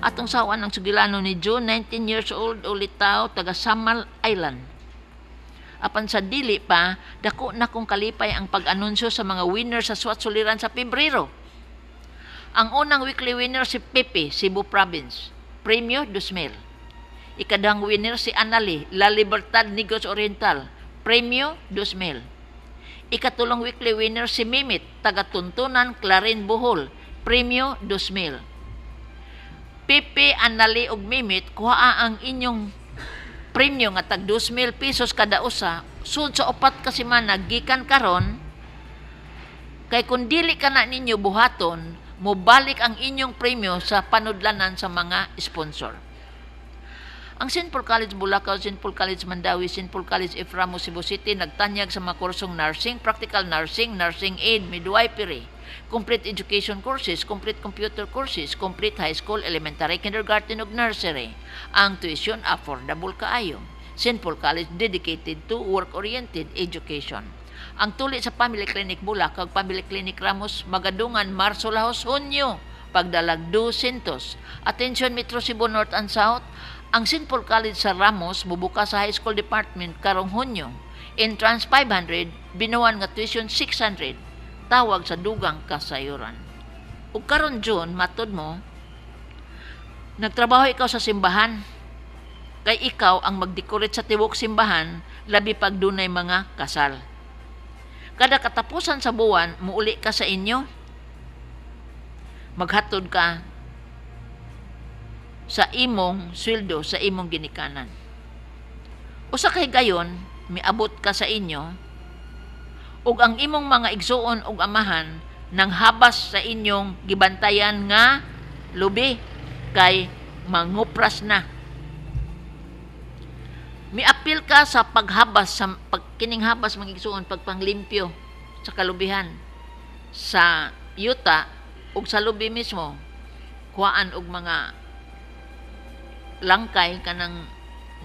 Atong sawan ang sugilanon ni June, 19 years old, ulitaw, taga Samal Island. Apan sa dili pa, dako na kong kalipay ang pag-anunsyo sa mga winner sa Swat Suliran sa Pebrero. Ang unang weekly winner si Pepe, Cebu Province. Premyo, 2,000. Ikadahang winner si Anali, La Libertad, Negros Oriental. Premyo, 2,000. Ikatulong weekly winner si Mimit, taga Tuntunan, Clarin, Bohol. Premyo, 2,000. Pepe, Anali ug Mimit, kuhaa ang inyong premyo nga tag 2,000 pesos kada usa sud sa 4 ka semana gikan karon, kay kun dili kana ninyo buhaton, mobalik ang inyong premyo sa panudlanan sa mga sponsor. Ang St. Paul College Bulacau, St. Paul College Mandaue, St. Paul College F. Ramos Cebu City nagtanyag sa mga kursong nursing, practical nursing, nursing aid, midwifery, complete education courses, complete computer courses, complete high school, elementary, kindergarten ug nursery. Ang tuition affordable kaayo. St. Paul College, dedicated to work-oriented education. Ang tuli sa Family Clinic Bulac ug Family Clinic Ramos magadungan Marso lahos Hunyo pagdalag 200. Attention Metro Cebu North and South, ang St. Paul College sa Ramos mubuka sa High School Department karong Hunyo. Entrance 500, binuan nga tuition 600. Tawag sa dugang kasayuran. Ug karon June, matud mo, nagtrabaho ikaw sa simbahan. Kay ikaw ang magdecorate sa tibuok simbahan, labi pag dunay mga kasal. Kada katapusan sa buwan, muuli ka sa inyo. Maghatod ka sa imong sweldo sa imong ginikanan. Usa ka higayon, miabot ka sa inyo ug ang imong mga igsuon ug amahan nang habas sa inyong gibantayan nga lubi kay mangupras na. Miapil ka sa paghabas sa pag, kining habas, mga igsuon, pagpanglimpyo sa kalubihan sa yuta ug sa lubi mismo, kuhaan og mga langkay, kanang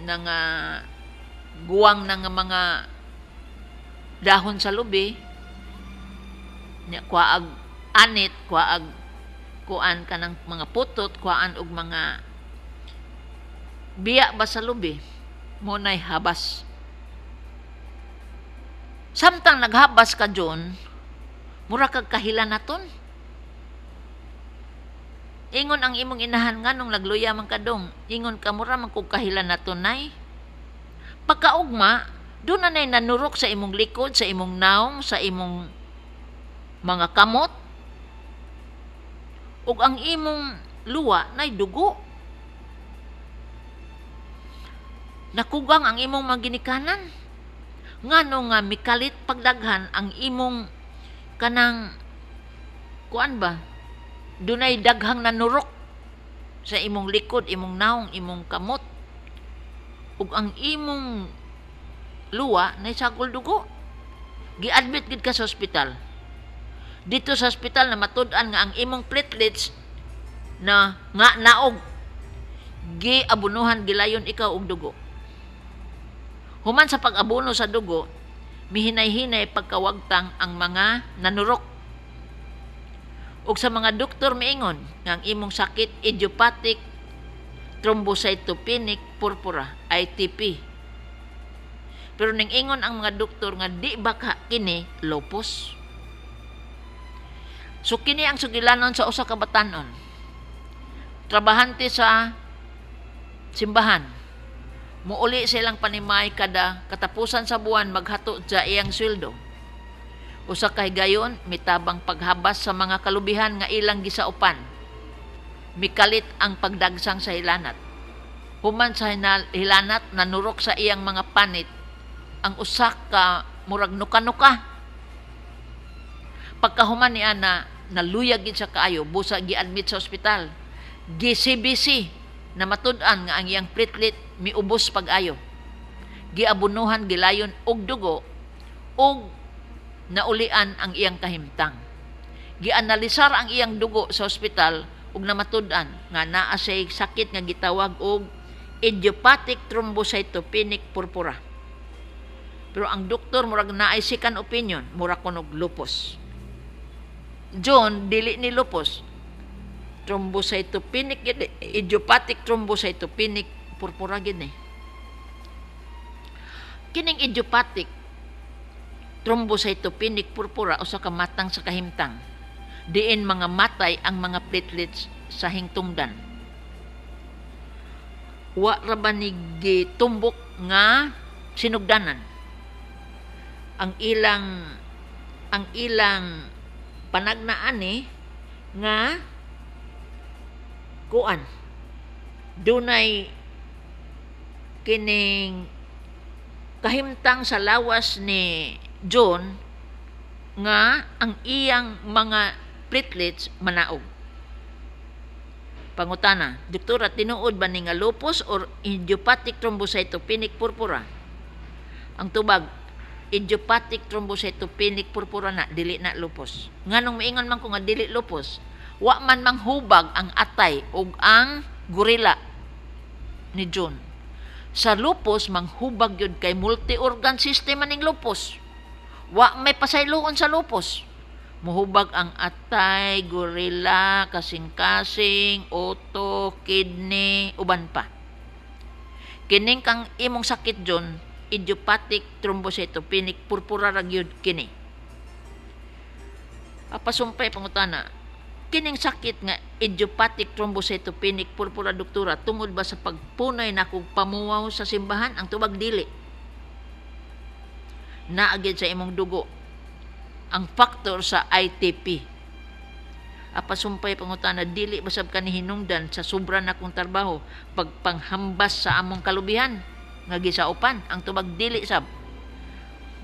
nang guwang ng mga dahon sa lubi nya, kuhaag anit, kuhaag kuan, kanang mga putot, kuhaan og mga biya ba sa lubi mo nay habas. Samtang naghabas ka, John, mura kag kahila naton. Ingon ang imong inahan, "Nganong nagluya man ka, dong?" Ingon ka, "Mura man kog kahila naton, nay." Pagkaugma, duna nay nanurok sa imong likod, sa imong naong, sa imong mga kamot ug ang imong luwa nay dugo. Nakugang ang imong mga ginikanan. Ngano nga mikalit pagdaghan ang imong kanang kuan ba, dunay daghang nanurok sa imong likod, imong naong, imong kamot ug ang imong luwa nay sagol dugo. Gi-admit gid ka sa ospital. Dito sa ospital na matud-an nga ang imong platelets na nga naog. Giabunuhan gilayon ikaw og dugo. Human sa pag-abono sa dugo, mihinay-hinay pagkawagtang ang mga nanurok. Ug sa mga doktor miingon nga ang imong sakit idiopathic thrombocytopenic purpura, ITP. Pero ning ingon ang mga doktor nga di ba ka kini lupus. So kini ang sugilanon sa usa ka batanon. Trabahante sa simbahan. Muuli sa ilang panimay kada katapusan sa buwan maghato sa iyang sweldo. Usa ka higayon, mitabang paghabas sa mga kalubihan nga ilang gisaupan. Mikalit ang pagdagsang sa hilanat. Human sa hilanat, nanurok sa iyang mga panit ang usa ka murag nuka-nuka. Pagkahuman ni ana, naluyag gid siya kaayo, busa gi-admit sa ospital. Gi-CBC, na matud-an nga ang iyang platelet miubos pag-ayo. Giabunuhan gilayon og dugo ug naulian ang iyang kahimtang. Gianalisar ang iyang dugo sa ospital ug namatud-an nga naa siyay sakit nga gitawag og idiopathic thrombocytopenic purpura. Pero ang doktor murag naay second opinion, mura kunog lupus. John, dili ni lupus. Thrombocytopenic gyud, idiopathic thrombocytopenic purpura gyud ni. Kining idiopathic thrombocytopenic purpura usa ka matang sa kahimtang diin mga matay ang mga platelets sa hingtungdan. Wa ra ba ni gitumbok nga sinugdanan? Ang ilang panagnaan ni nga kuan, dunay kining kahimtang sa lawas ni John nga ang iyang mga platelets manaog. Pangutana, "Doktora, tinuod ba ni nga lupus or idiopathic thrombocytopenic purpura?" Ang tubag, idiopathic thrombocytopenic purpura na, dili na lupus. Nganong miingon man ko nga dili lupus? Wa man manghubag ang atay ug ang gorilla ni John. Sa lupus, manghubag yun kay multi-organ system maning lupus. Wa may pasayloon sa lupus. Muhubag ang atay, gorilla, kasing-kasing, utok, kidney, uban pa. Kining kang imong sakit, John, idiopathic thrombocytopenic purpura ra gyud kini. Apasumpay pangutana, "Kining sakit nga idiopathic thrombocytopenic purpura, doktora, tungod ba sa pagpunay nakog pamuwaw sa simbahan?" Ang tubag, dili. Naa gyud sa imong dugo ang factor sa ITP. Apasumpay pangutana, "Dili ba sab kani hinungdan sa sobra na kong trabaho pagpanghambas sa among kalubihan nga gisaupan?" Ang tubag, dili sab.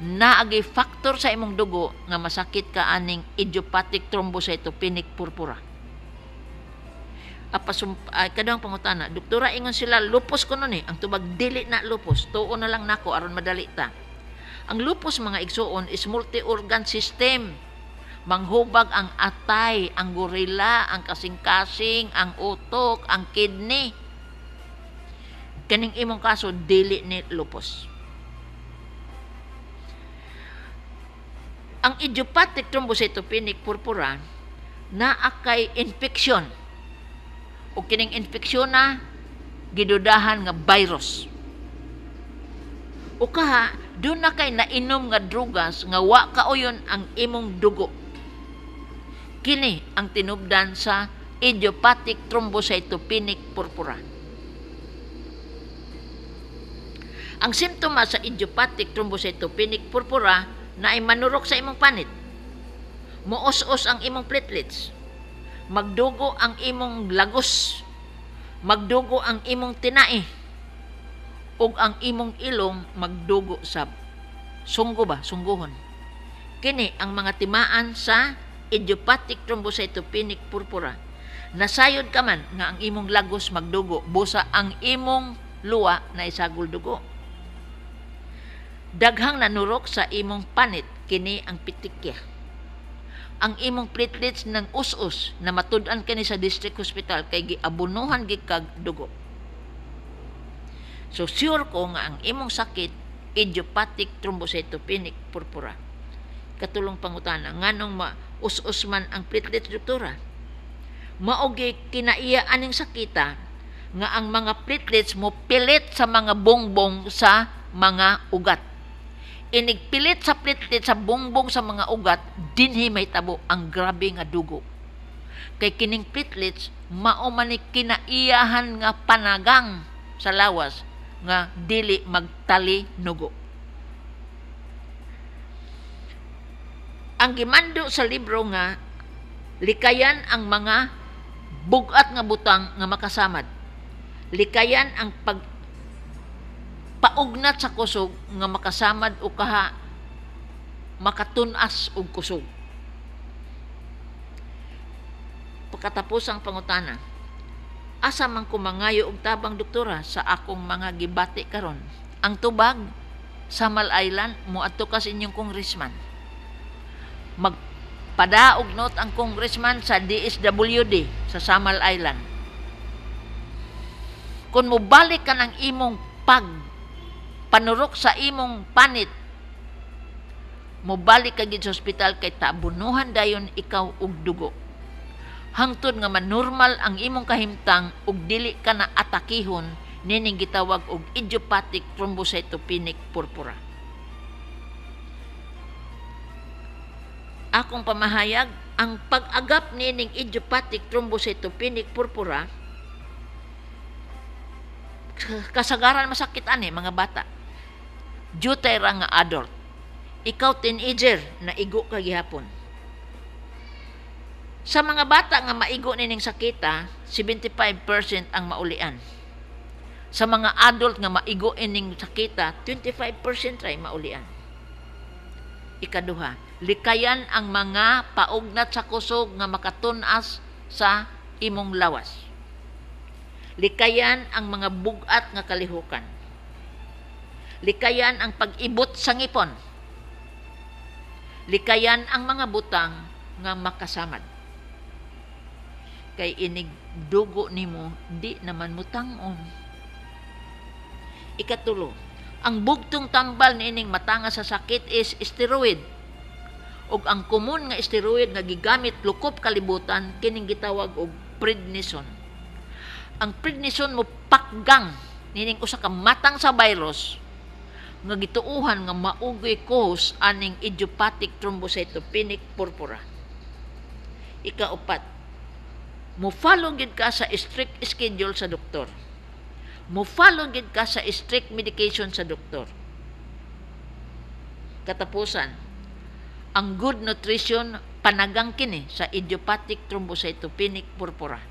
Naagay factor sa imong dugo nga masakit ka aning idiopathic thrombocytopenic purpura. Ay, kadang pangutana, "Doktora, ingon sila lupus kuno ni." Ang tubag, dili na lupus. Tuo na lang nako aron madali ta. Ang lupus, mga igsuon, is multi-organ system. Manghubag ang atay, ang gorilla, ang kasing-kasing, ang utok, ang kidney. Kaning imong kaso, dili ni lupus. Ang idiopathic thrombocytopenic purpura naa kay infection. O kining infeksyon na gidudahan nga virus. O kaha, doon na kay nainom nga drugas nga wa kauyon ang imong dugo. Kini ang tinubdan sa idiopathic thrombocytopenic purpura. Ang simptomas sa idiopathic thrombocytopenic purpura na ay manurok sa imong panit. Muos-os ang imong platelets. Magdugo ang imong lagos. Magdugo ang imong tinai. Ug ang imong ilong magdugo sab. Sunggo ba? Sungguhon. Kini ang mga timaan sa idiopathic thrombocytopenic purpura. Nasayod ka man nga ang imong lagos magdugo, busa ang imong luwa na isagol dugo. Daghang nanurok sa imong panit, kini ang pitikya. Ang imong platelets ng us-us na matud-an kini sa district hospital kay giabunuhan gikag dugo. So sure ko nga ang imong sakit idiopathic thrombocytopenic purpura. Katulong pangutana, "Nganong ma-us-us man ang platelets, doktora?" Maogi kinaiya aning sakita nga ang mga platelets mo pilit sa mga bongbong sa mga ugat. Inigpilit sa platelet sa bongbong sa mga ugat, dinhi may tabo ang grabe nga dugo. Kay kining platelets mao man ni kinaiyahan nga panagang sa lawas nga dili magtali nugo. Ang gimando sa libro nga likayan ang mga bug-at nga butang nga makasamad. Likayan ang pag paugnat sa kusog nga makasamad o kaha makatun-as og kusog. Pagkatapos ang pangutana, "Asa man ko mangayo og tabang, doktora, sa akong mga gibati karon?" Ang tubag, Samal Island, moadto ka sa inyong congressman. Magpadaog note ang congressman sa DSWD sa Samal Island. Kung mobalik ka ng imong pag panurok sa imong panit, mobalik ka gid sa ospital kay tabunuhan dayon ikaw og dugo. Hangtod nga manormal ang imong kahimtang ug dili ka na atakihon nining gitawag og idiopathic thrombocytopenic purpura. Akong pamahayag, ang pag-agap nining idiopathic thrombocytopenic purpura kasagaran masakit ani mga bata. Jutay ra nga adult. Ikaw teenager na igo ka gihapon. Sa mga bata nga maigo nining sakita, 75% ang maulian. Sa mga adult nga maigo ining sakita, 25% ray maulian. Ikaduha, likayan ang mga paugnat sa kusog nga makatun-as sa imong lawas. Likayan ang mga bug-at nga kalihukan. Likayan ang pag-ibot sa ngipon. Likayan ang mga butang nga makasamad. Kay inig dugo nimo di naman mutang-on. Ikatulo, ang bugtong tambal niining matanga sa sakit is steroid. Ug ang komon nga steroid nga gigamit lukop kalibutan kining gitawag og prednisone. Ang prednisone mo pakgang nining usa ka matang sa virus nga gituohan nga maugoy cause aning idiopathic thrombocytopenic purpura. Ikaupat, mo follow gid ka sa strict schedule sa doktor. Mo follow gid ka sa strict medication sa doktor. Katapusan, ang good nutrition panagang kini sa idiopathic thrombocytopenic purpura.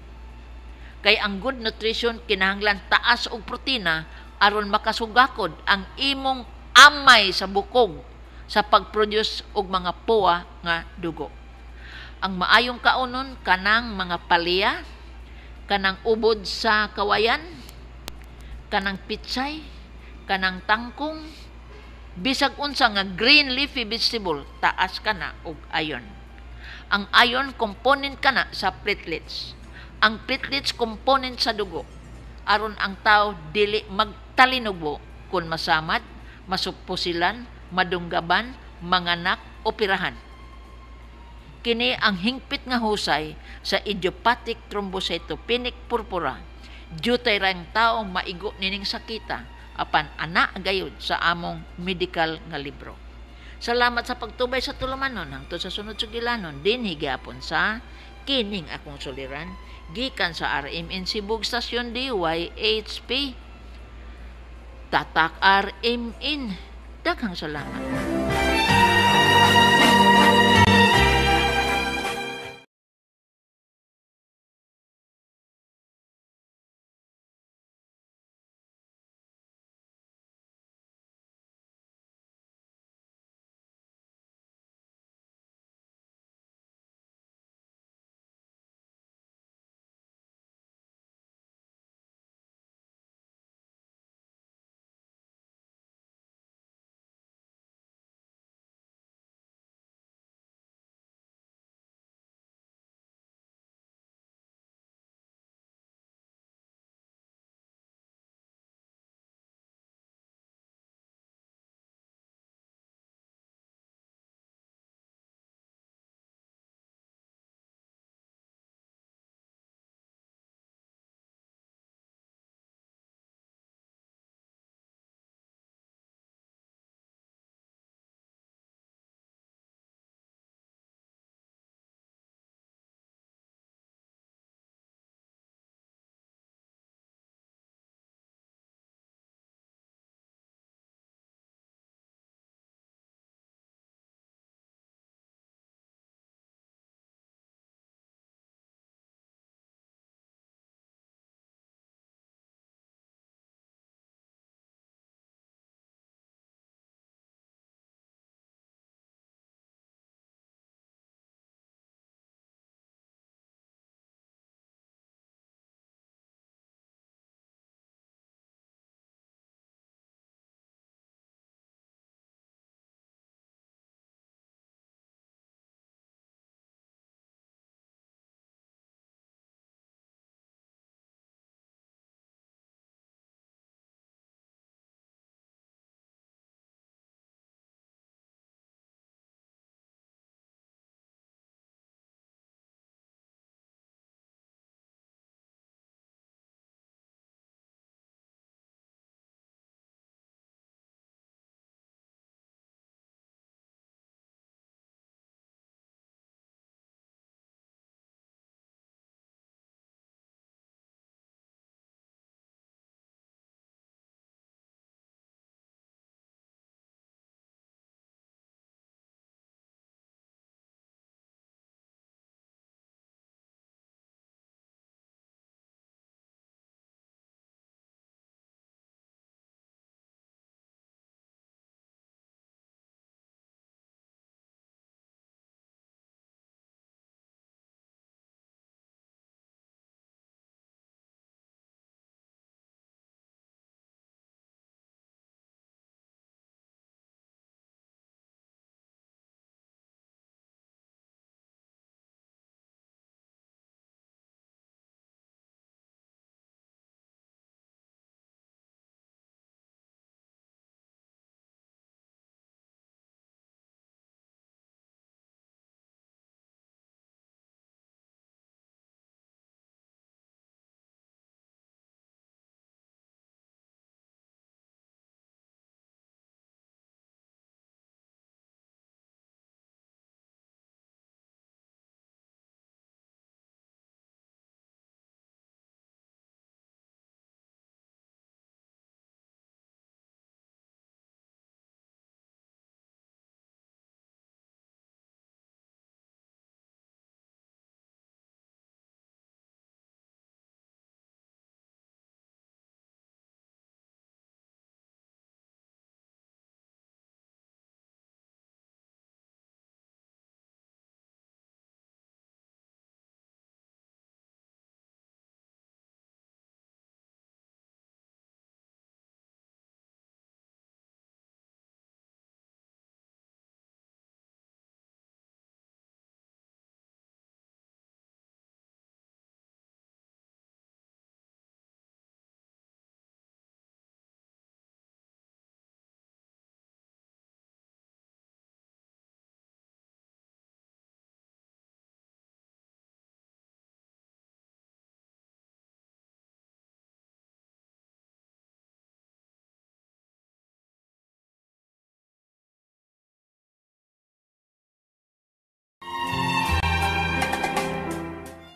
Kay ang good nutrition kinahanglan taas og protina aron makasugakod ang imong amay sa bukog sa pag-produce og mga puwa nga dugo. Ang maayong kaunon kanang mga palya, kanang ubod sa kawayan, kanang pitsay, kanang tangkong, bisag unsa nga green leafy vegetable, taas kana og iron. Ang iron component kana sa platelets. Ang platelets component sa dugo aron ang tao dili magtalinugbo kung masamad, masupusilan, madunggaban, manganak, operahan. Kini ang hingpit nga husay sa idiopathic thrombocytopenic purpura. Jutay ra ang tao maigo nining sakita apan ana gayud sa among medical nga libro. Salamat sa pagtubay sa tulumanon hangtod sa sunod sugilanon dinhi gihapon sa kining akong suliran gikan sa RMN Cebu Stasyon DYHP Tatak RMN. Daghang salamat.